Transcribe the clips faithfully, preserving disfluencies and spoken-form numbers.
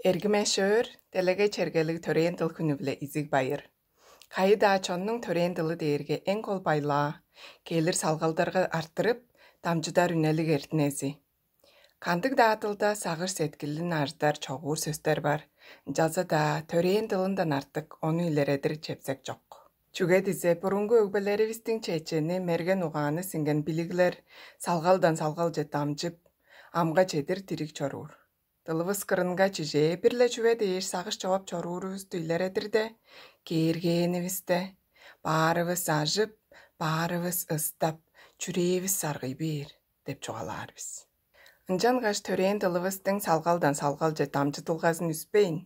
Эргимешөөр делеге чергелиг төрээн дыл хүнү-биле изиг байыр. Кайы-даа чоннуң төрээн дылы дээрге эң кол байлаа, келир салгалдарга арттырып, дамчыдар үнелиг эртинези. Кандыг-даа дылда сагыш сеткилин ажыдар чогуур сөстер бар, ынчалза-даа төрээн дылындан артык ону илередир чепсек чок. Чүге дизе бурунгу өгбелеривистиң чечени, мерген угааны сиңген билиглер салгалдан салгалче дамчып, амга чедир дириг чоруур. Дылывыс кырынга чижээ бир-ле чүве дээш сагыш човап чоруурувусту илередирде, кээргээнивисте, баарывыс ажып, баарывыс ыстап, чүрээвис саргый бээр деп чугаалаар бис. Ынчангаш төрээн дылывыстың салгалдан салгалче дамчыдылгазын үспейн,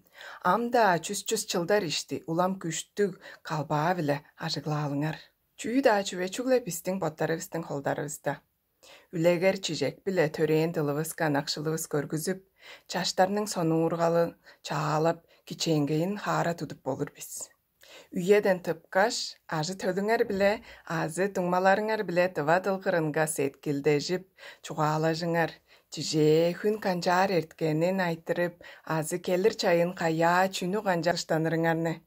ам-даа чүс-чүс чылдар ишти улам күштүг калбаа-биле ажыглаалыңар. Чүү-даа чүве чүгле бистиң боттарывыстың холдарывыста. Үлегер чижек-биле төрээн дылывыска ынакшылывыс көргүзүп, чаштарның сонуургалын чаалап, кичээнгейин хаара тудуп болур бис. Үеден тыпкаш, ажы-төлүңер-биле азы дуңмаларыңар-биле дыва дыл кырынга сеткилдежип, чугаалажыңар. Чижээ хүн канчаар эрткенин айтырып, азы келир чайын каяа чүнү канчаар ыштанырыңарны.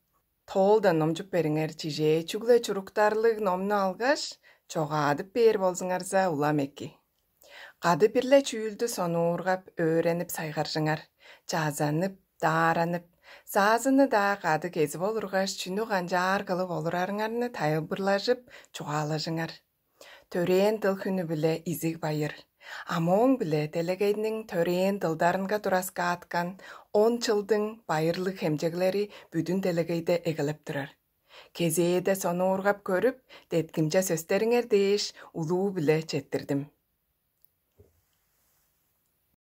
Тоолдан номчуп бериңер, чижээ чүгле чуруктарлыг номну алгаш, чогаадып бээр болзуңарза, улам эки. Кады бир-ле чүүлдү сонуургап, өөренип сайгаржыңар, чаазанып, дааранып, саазыны-даа кады кезип олургаш, чүнү канчаар кылып олурарыңарны тайылбырлажып, чугаалажыңар. Төрээн дыл хүнү-биле изиг байыр. А мооң-биле делегейниң төрээн дылдарынга тураскааткан он чылдың байырлыг хемчеглери бүдүн делегейде эгелеп турар. Кезээде сонуургап көрүп, деткимче сөстериңер дээш улуу-биле четтирдим.